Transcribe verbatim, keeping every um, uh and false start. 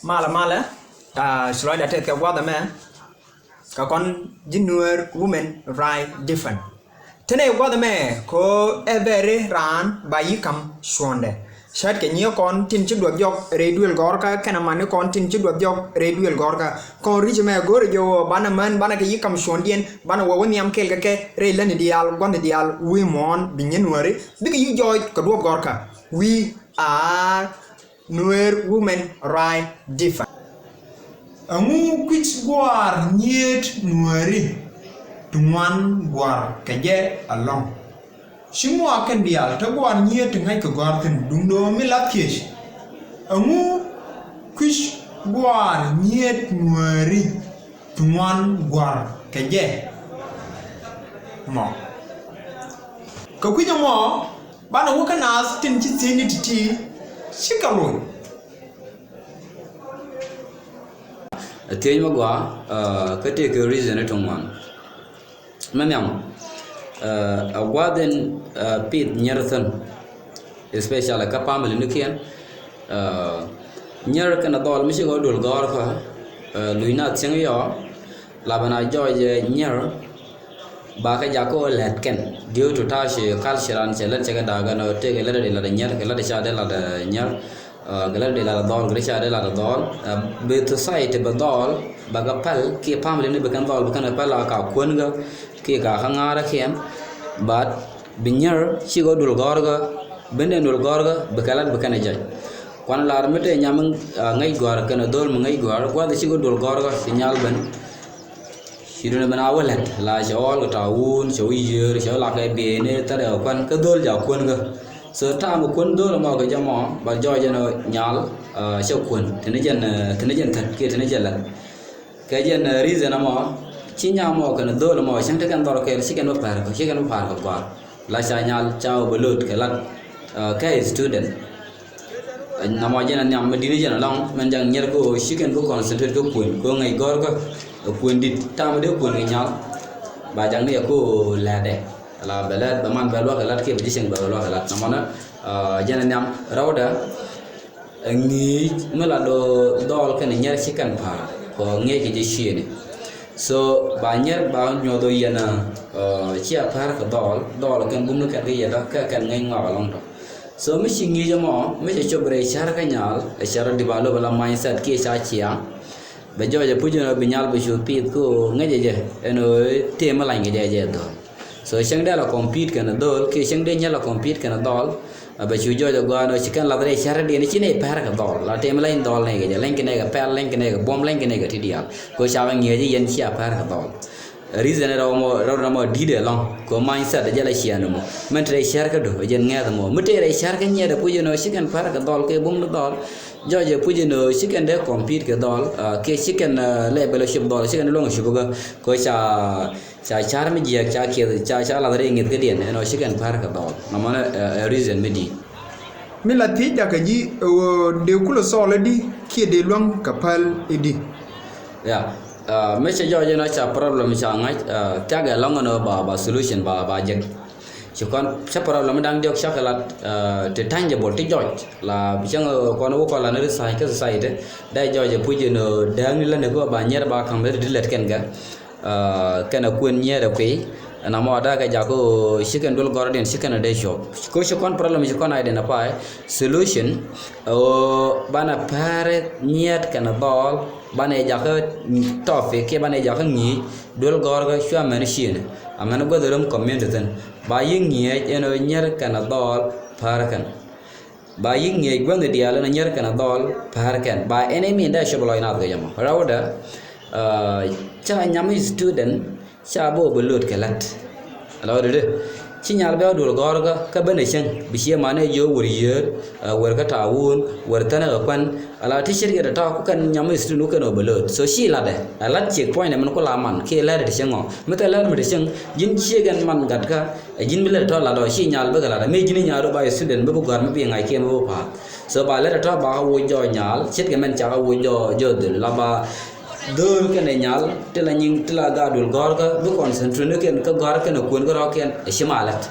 Malɛ malɛ, ah, ci lɔcdä tɛth kɛ gua̱th ɛmɛ kɛ kɔn ji̱ Nuer Women Right Defend. Tënɛ gua̱th ɛmɛ kɛ ɣöö ɛ bɛri raan ba yi̱ ka̱m cuɔ̱ndɛ. Cät kɛ nyiee kɔn tin ci duɔth jɔk rɛy duël gɔ̱rkä kɛnɛ mani kɔn tin ci duɔth jɔk rɛy duël gɔ̱rkä. Kɔn ri̱c ɛmɛ go̱o̱rɛ jɛ ɣöö banɛ män banɛ kɛ yi̱ ka̱m cuɔ̱ndiɛn banɛ wä wä nhiam kɛɛl kɛ kɛ rɛy lätni diaal gua̱thni diaal wi̱i̱ muɔ̱ɔ̱n bi nyiee Nuääri bikɛ yi̱ jɔɔc kɛ duɔth gɔ̱rkä. We are Nuer Women Right Defend. Ɛŋu kui̱c gua̱a̱r nyieet Nuääri ti ŋuan gua̱r kɛ jɛ ɛlɔ̱ŋ? Ci ŋuak kɛn diaal te gua̱a̱r nyieet ti ŋa̱c kɛ gɔ̱a̱r thi̱n duundɛ mi la thiec. Ɛŋu kui̱c gua̱a̱r nyieet Nuääri ti ŋuan gua̱r kɛ jɛ mɔ? Kɛ kui̱c ɛmɔ banɛ wä kä naath tin ci thiecni ti̱ti̱ cikɛ loc. Ɛ thiec mi gɔaa, ah, kä tëëkɛ reason ti ŋuan. Mi nhiam, ah, ɛ gua̱a̱th in, ah, pith nyier thi̱n, especially kä family nikiɛn. Ah, nyier kɛnɛ dhɔl mi cikɛ wä duël gɔ̱rkä, ah, luc na thiäŋ yɔ, la bɛ na jɔɔc, eh, nyier, ba kɛ jak kä ɣöö lät kɛn. Due to ta̱a̱ ci culture an cɛ lät cɛ kɛ da̱a̱k ɛn ɣöö tëëkɛ lät dee lat ɛ nyier, kɛ lät ca dee lat ɛ nyier, ah, kɛ lät dee lat ɛ dhɔl, kɛ lät ca dee lat ɛ dhɔl. Ah, bi society bɛ dhɔl, bɛ kɛ päl, kiɛ family ni bi kɛn dhɔl, bi kɛn kɛ päl a ka kuänkä, kiɛ ka kä ŋa̱a̱räkiɛn. But bi nyier cikɛ wä duël gɔ̱rkä, ben dee duël gɔ̱rkä, bi kɛ lät bi kɛn ɛ jɔc. Kuan lar mi te nyam, ah, ŋäc gɔ̱a̱r kɛnɛ dhɔl mi ŋäc gɔ̱a̱r, gua̱th cikɛ wä duël gɔ̱rkä, ci nyal ben. Ci duundɛ ben a wä lät, la cɛ ɣɔl kɛ ta̱a̱ wun, cɛ wä yiëër, cɛ wä lak kɛ bieyni, thilɛ kɛ kuän, kä dhɔl ja̱ kuänkä. So ta̱a̱ mi kuän dhɔl ɛmɔ kɛ jɛ mɔ, ba jɔɔc ɛn ɣöö nyal, ah, cɛ kuän. Teni jɛn, ah, teni jɛn thät, kiɛ teni jɛn lät. Kɛ jɛn, ah, reason ɛmɔ, ci nyam mɔ kɛnɛ dhɔl ɛmɔ, cäŋ te kɛn dhɔr kɛɛl, ci kɛn bä pa̱a̱r kɛ, ci kɛn bä pa̱a̱r kɛ gɔ̱a̱r. La ca nyal, ca overload kɛ lät, ah, kɛ student. Namɔ jɛn a nhiam mi di̱t ni jɛn alɔŋ, mɛn jaŋ nyier kä ɣöö ci kɛn bi concentrate kä kuën, kä ŋäc gɔ̱rkä, ɛ kuën di̱t, tam dee kuën kɛ nyal. Ba jaŋ ni ɛ kä ɣöö lɛ̈tdɛ. Ala bɛ lɛ̈t, bɛ man bɛ luäk kɛ la̱t kiɛ bɛ ji̱ cieŋ bɛ luäk kɛ la̱t. Namɔ ni, ah, jɛn a nhiam, rɛwdɛ, ɛ ŋi̱i̱c mi la do̱ dhɔl kɛnɛ nyier ci kɛn pa̱a̱r, kɛ ŋi̱eec kɛ ji̱ ciëëni. So, ba nyier ba nyuɔth ɣöö yɛn, ah, cia pa̱a̱r kɛ dhɔl, dhɔl kɛn bum ni kɛn kɛ yɛn dɔ̱, kɛ kɛn ŋäc ŋɔak alɔŋ tɔ. So mi ci ŋi̱i̱c ɛmɔ, mi cɛ cop rɛy cär kä nyal, ɛ cär develop la mindset kiɛ ca ciaŋ. Bɛ jɔɔc ɛ puc ɛn ɣöö bi nyal bɛ cu pith kä ɣöö ŋäcɛ jɛ, ɛn ɣöö tëë mi lany kɛ jɛ jɛ dhɔl. So cäŋ dee la compete kɛnɛ dhɔl, kiɛ cäŋ dee nyal la compete kɛnɛ dhɔl, a bɛ cu jɔɔc ɛ gɔaa ɛn ɣöö ci kɛn lath rɛy cär diɛn ci nɛy pɛr kɛ dhɔl. La tëë mi lany dhɔl nɛy kɛ jɛ, lany kɛ nɛy kɛ pɛl, lany kɛ nɛy kɛ buɔ̱m, lany kɛ nɛy kɛ ti diaal. Kɛ ɣöö ca bɛ ŋi̱eec i̱ yɛn cia pɛr kɛ dhɔl. Reason rɛw mɔ, rɛw mɔ di̱t ɛlɔ̱ŋ. Kɛ mindset jɛ la ciɛ ni mɔ. Mɛn te rɛy cär kä do̱, jɛn ŋɛ̈th mɔ. Mi te rɛy cär kä nyiɛt ɛ puc ɛn ɣöö ci kɛn pa̱a̱r kɛ dhɔl, kɛ bum ni dhɔl. Jɔɔc ɛ puc ɛn ɣöö ci kɛn dee compete kɛ dhɔl, ah, kiɛ ci kɛn, ah, level ɛ cop dhɔl, ci kɛn luäŋ ɛ cop kä. Kɛ ɣöö ca, ca cär mi jiääk, ca kiɛth, ca, ca lath rɛy ŋi̱eth kädiɛn, ɛn ɣöö ci kɛn pa̱a̱r kɛ dhɔl. Namɔ ni, ah, ɛ reason mi di̱i̱t. Mi la thiecda kɛ ji̱ ɛ ɣöö dee kulɛ solve i̱di kiɛ dee luäŋ kɛ päl i̱di? Ya, ah, mi cɛ jɔɔc ɛn ɣöö ca problem ca ŋa̱c, ah, thiakɛ ɛlɔ̱ŋ ɛn ɣöö ba, ba solution ba, ba jek. Ci kɔn cä problem da̱ŋ diɔ̱k cakɛ lat, ah, ti tangible ti jɔc. La bi cäŋ, ah, kɔn wä kɔn la ni research kä society. Dee jɔc ɛ puc ɛn ɣöö dääkni lätni kä ba nyier ba ka̱m lät ti lät kɛn kɛ. Ah, kɛnɛ kuën nyiɛɛt ɛ kuiy. Ɛn amɔ da̱a̱ kɛ jakä ɣöö ci kɛn duel gɔ̱rdiɛn ci kɛn ɛ dee cuɔp. Kä ci kɔn problem ci kɔn identify solution, ɛ ɣöö banɛ pɛr nyiɛɛt kɛnɛ dhɔl, banɛ jakä topic kiɛ banɛ jakä ŋi̱i̱c duel gɔ̱rkä cua mɛn ciënɛ. Amɛn guäth röm community thi̱n. Ba yi̱ ŋi̱eec ɛn ɣöö nyiɛɛt kɛnɛ dhɔl pɛr kɛn. Ba yi̱ ŋi̱eec guäthni diaal ɛn ɣöö nyiɛr kɛnɛ dhɔl päär kɛn. Ba ɛn i̱ min dee cop lɔc naath kɛ jɛ mɔ. Rɛwdɛ, ah, ca nyam i̱ student, ca bä overload kɛ la̱t. Ala wä dee dee. Ci nyal bɛ wä duɔl gɔ̱rkä, kä ben ɛ cäŋ. Bi ciɛ man ɛ jiök wër yiëër, ah, wër kä ta̱a̱ wun, wër thänä kɛ kuan. Ala ti ce̱tkɛ tɔ̱tɔ̱ ku kɛn nyam i̱ student ku kɛn overload. So ci la̱tdɛ. Ɛ la̱t check point ɛ min ku la man, kiɛ la̱t ɛ ti cäŋ ɔ. Mi thil la̱t mi ti cäŋ, ji̱n ciek ɛn man gatkä, Ɛ ji̱n bi lät tɔ̱ lat ɔ ci nyal bikɛ lat ɛ mëë ji̱n i̱ nyaal rɔ ba i̱ student mi bi gɔ̱a̱r mi bi ŋa̱c kiɛ mi bi pa̱a̱k. So ba lät ɛ tɔ̱ ba kä woc jɔɔc nyal ce̱tkɛ mɛn ca kä woc jɔɔc jɔɔc dhöl la ba dhöl kɛnɛ nyal ti la nyiŋ ti la gaat duël gɔ̱rkä bi concentrate ni kɛn kä gɔ̱a̱r kɛnɛ kuën kä rɔ̱kiɛn ɛ ci ma lät.